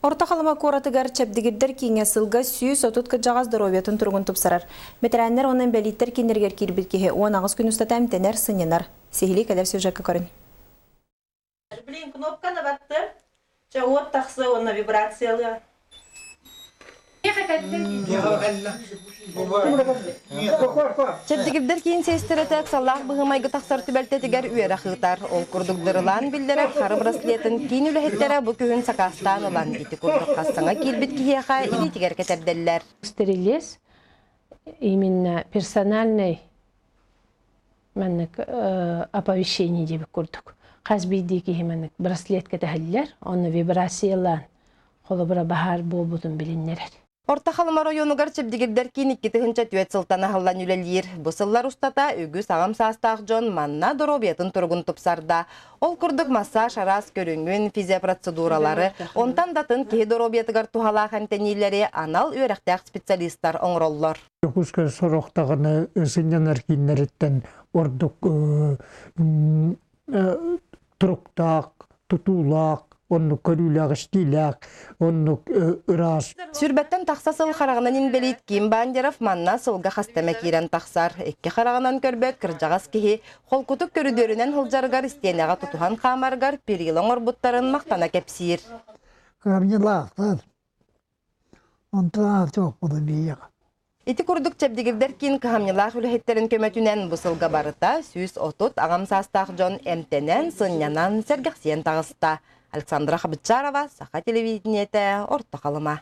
Орто Халыма куоратыгар Чэбдигирдэр кииҥҥэ сылга 130 кырдьаҕас доруобуйатын туругун тупсарар. Бэтэрээннэр уонна инбэлииттэр кииннэригэр киирбит киһи 18 күн устата эмтэнэр, сынньанар. Сиһилии кэлэр сюжекка көрүн. Блин, кнопканы баттым. Чэ, уот тахсыа уонна вибрациялыа. Чэбдигирдэр киин сиэстэрэтэ ыксаллаах быһыы-майгы тахсар түбэлтэтигэр үөрэх ыытар. Ол курдук дырылаан биллэрэр хары браслетын киин үлэһиттэрэ бу күһүн сакаастаан ылан, ити курдук хас саҥа киирбит киһиэхэ илиитигэр кэтэрдэллэр. Стрелец именно персональный маннык оповещение диэбит курдук. Хас биирдии киһи маннык браслет кэтэһэллэр, онно вибрациялаан холобура баһаар буолбутун билиннэрэр. Орто Халыма оройуонугар Чэбдигирдэр киин 2004 сылтан аһыллан үлэлиир. Бу сыллар устата үгүс аҕам саастаах дьон манна доруобуйатын туругун тупсарда. Ол курдук массаж араас көрүҥүн, физиопроцедуралары, онтон да атын киһи доруобуйатыгар туһалаах эмтэниилэри анал үөрэхтээх специалистар оҥороллор. Дьокуускай сорох даҕаны сынньанар кииннэриттэн ордук туруктаах, тутуулаах, оннук көрүүлээх-истиилээх, оннук ыраас. Сүүрбэттэн тахса сыл хараҕынан инбэлиит Ким Бандеров манна сылга хаста эмэ киирэн тахсар. Икки хараҕынан көрбөт кырдьаҕас киһи холкутук көрүдүөрүнэн сылдьарыгар истиэнэҕэ тутуһан хаамарыгар перила оҥорбуттарын махтана кэпсиир. Кыамньылаахтар. Онтон аатыахпына биһиэхэ. Ити курдук чэбдигирдэр киин кыһамньылаах үлэһиттэрин көмөтүнэн бу сылга барыта 130 аҕам саастаах дьон эмтэнэн, сынньанан, сэргэхсийэн таҕыста. Александра Хабычарова, Саха телевидениетэ, Орто Халыма.